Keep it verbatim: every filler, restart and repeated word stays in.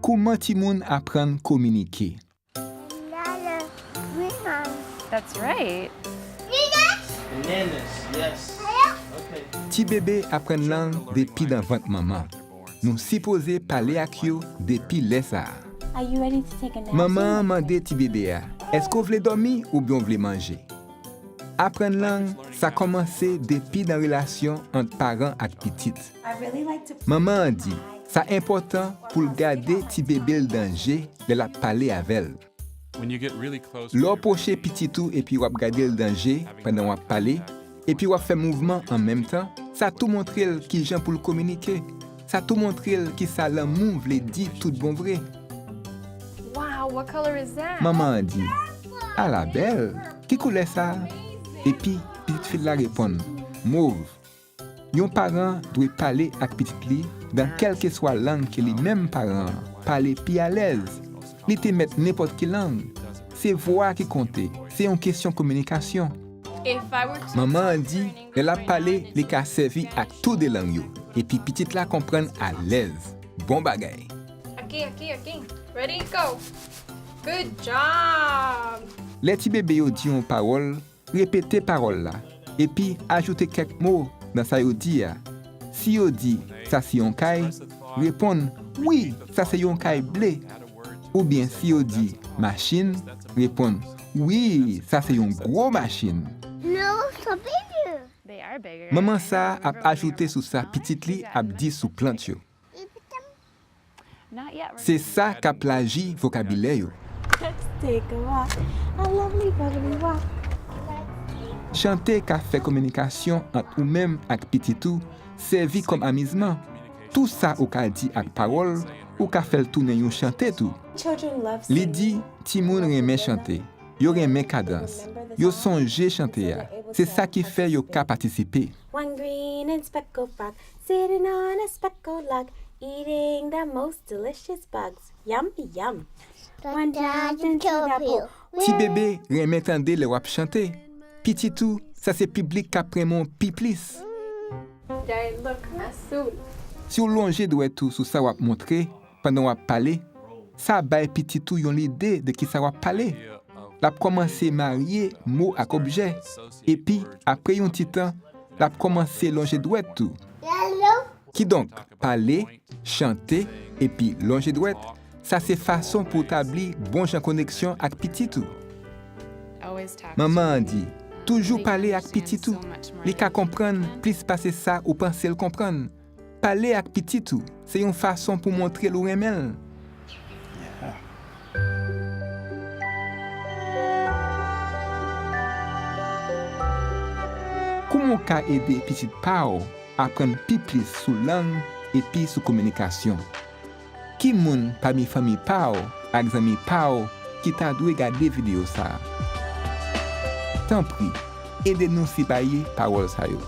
Kouman timoun aprann kominike? That's right. Bananas, yes. Okay. Ti bebe aprann lang depi nan vant manman. Nou sipoze pale ak yo depi lè sa a. Are you ready to take a nap? Manman an mande ti bebe a, èske w vle dòmi oubyen w vle manje? Aprann lang, sa kòmanse depi nan relasyon ant paran ak pitit. I really like to Manman an di, sa enpòtan pou l gade ti bebe l dan je lè l ap pale avè l. When you get really close Lè w pwoche pitit ou epi w ap gade l dan je pandan w ap pale, epi w ap fè mouvman an menm tan, sa tou montre l kijan pou l kominike. Sa tou montre l kisa lanmou vle di tout bon vre. Wow, what color is that? Manman an di, ala bèl, ki koulè sa a? Epi pitit fi l la reponn, mov. Yon paran dwe pale ak pitit li dan kèlkeswa lang ke li menm paran an pale pi alèz. Li te mèt nenpòt ki lang. Se vwa a ki konte, se yon kesyon kominikasyon. If I were to Manman an di, lè l ap pale, li ka sèvi ak tou de lang yo. Epi pitit la konprann alèz. Bon bagay. Aqui, aqui, aqui. Ready, go. Good job. Lè ti bebe yo di yon pawòl, repete pawòl la, epi ajoute kèk mo nan sa yo di a. Si yo di, sa se yon kay, reponn, wi, sa se yon kay ble. Oubyen si yo di, machin, reponn, wi, sa se yon gwo machin. No, so big. They are bigger. Manman sa a ap ajoute sou sa pitit li ap di sou plant yo. Not yet. Se sa k ap laji vokabilè yo. Let's take a walk. A lovely bubbly walk. Chante ka fè kominikasyon ant ou menm ak pitit ou sèvi kòm amizman. Tou sa ou ka di ak pawòl, ou ka fè l tounen yon chante tou. Children love Li singing. Di, timoun renmen chante. Yo renmen kadans. Yo sonje chante a. Se sa ki fè yo ka patisipe. One green and speckled frog sitting on a speckled log, eating the most delicious bugs. Yum, yum. One dives into the pool. Ti bebe renmen tande lè w ap chante. Pitit ou, sa se piblik k ap renmen w pi plis. They look soon. Si w lonje dwèt ou sou sa w ap montre pandan w ap pale, sa bay pitit ou yon lide de kisa w ap pale. L ap kòmanse marye mo ak objè, epi, apre yon ti tan, l ap kòmanse lonje dwèt tou. Kidonk, pale, chante, epi lonje dwèt, sa se fason pou w tabli bon jan koneksyon ak pitit ou. Always talk. Manman an di, toujou pale ak pitit ou. Li ka konprann plis pase sa ou panse l konprann. Pale ak pitit ou, se yon fason pou montre l ou renmen l. Kouman w ka ede pitit pa w aprann pi plis sou lang epi sou kominikasyon? Ki moun pami fanmi pa w ak zanmi pa w ki ta dwe gade videyo sa a? Tanpri, ede nou sipaye pawòl sa yo.